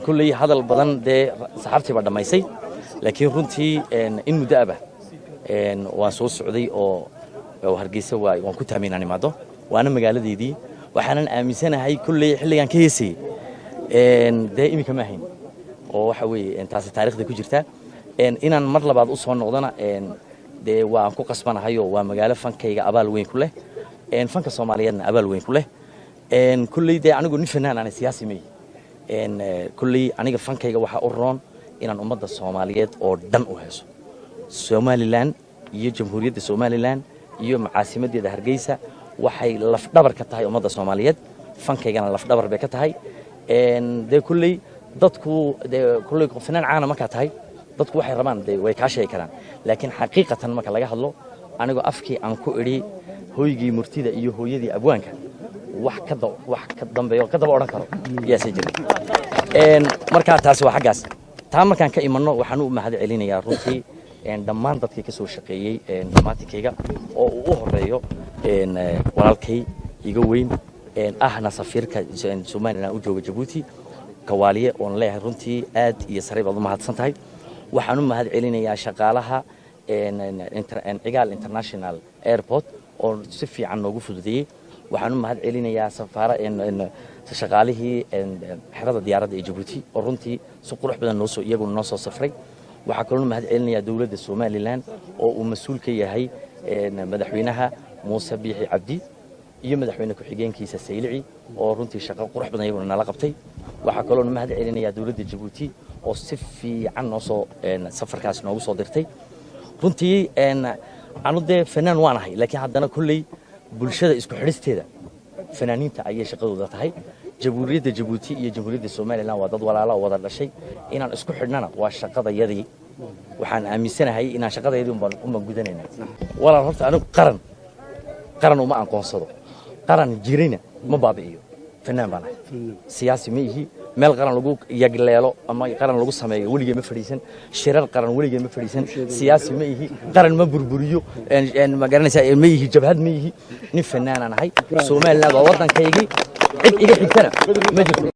Kulley hadal badan dee saxaabtii baa dhammaysay, laakiin runtii in muddo aba waan soo socday oo Hargeysa waan ku taamay inaan imaado, waana magaaladeydii. Waxaanan aaminsanahay kulley xilligaan ka heesayey dee iminka ma ahayn, oo waxa weeye taasi taarikhda ku jirta. Inaan mar labaad u soo noqdona dee waan ku qasbanahayoo waa magaalo fankayga abaal weyn ku leh, fanka Soomaaliyeedna abaal weyn ku leh. Kulley dee anigu nin fanaan ana, siyaasi ma ihi. Kulley aniga fankayga waxaa u roon inaan ummadda Soomaaliyeed oo dhan u heeso. Somaliland iyo Jamhuuriyadda Somaliland iyo macaasimaddeeda Hargeysa waxay lafdhabar ka tahay ummadda Soomaaliyeed, fankaygana lafdhabar bay ka tahay. Dee kulley dadku dee kulley fanaan caana markaa tahay, dadku waxay rabaan dee way kaa sheegi karaan, laakiin xaqiiqatan marka laga hadlo, anigoo afkii aan ku idhi hoygii murtida iyo hooyadii abwaanka, wax ka wax ka dambeeyo ka daba odhan karo yaase jira. Markaa taasi waa xaggaas. Taa markaan ka imanno, waxaan u mahad celinayaa runtii dhammaan dadkii ka soo shaqeeyey dhammaantinkayga, oo uu u horeeyo walaalkay iga weyn, ahna safiirka Somaliland u jooga Jabuuti, Kawaaliye, oon leeyahay runtii aad iyo saray baad u mahadsan tahay. Waxaan u mahad celinayaa shaqaalaha Cigaal International Airport oo si fiican noogu fududeeyey. Waxaan u mahad celinayaa safaara shaqaalihii xerada diyaaradda ee Jabuuti oo runtii si qurux badan noosoo iyaguna noo soo safray. Waxaa kaloo mahad celinayaa dowladda Somaliland oo uu mas-uul ka yahay madaxweynaha Muuse Biixi Cabdi iyo madaxweyne ku-xigeenkiisa Saylici, oo runtii shaqo qurux badan iyaguna nala qabtay. Waxaa kaloo mahad celinayaa dowladda Jabuuti oo si fiican noo soo safarkaas noogu soo dirtay. Runtii anu dee fanaan waan ahay, laakiin haddana kolley bulshada isku xidhisteeda fanaaniinta ayay shaqadooda tahay. Jamhuuriyadda Jabuuti iyo Jamhuuriyadda Somaliland waa dad walaala oo wada dhashay. Inaan isku xidhnana waa shaqadayadii. Waxaan aaminsanahay inaan shaqadayadii unbaan gudanayna. Walaal, horta anigu qaran uma aqoonsado, qaran jirayna ma baabi'iyo. Fanaan baan ahay, siyaasi ma ihi. Meel qaran lagu yagleelo ama qaran lagu sameeyo weligee ma fadhiisan, shirar qaran weligee ma fadhiisan. Siyaasi ma ihi, qaran ma burburiyo, ma garanaysaa, ma ihi jabhad, ma ihi. Nin fanaanaan ahay. Somaliland waa waddankaygii, cid iga xigtana ma jirto.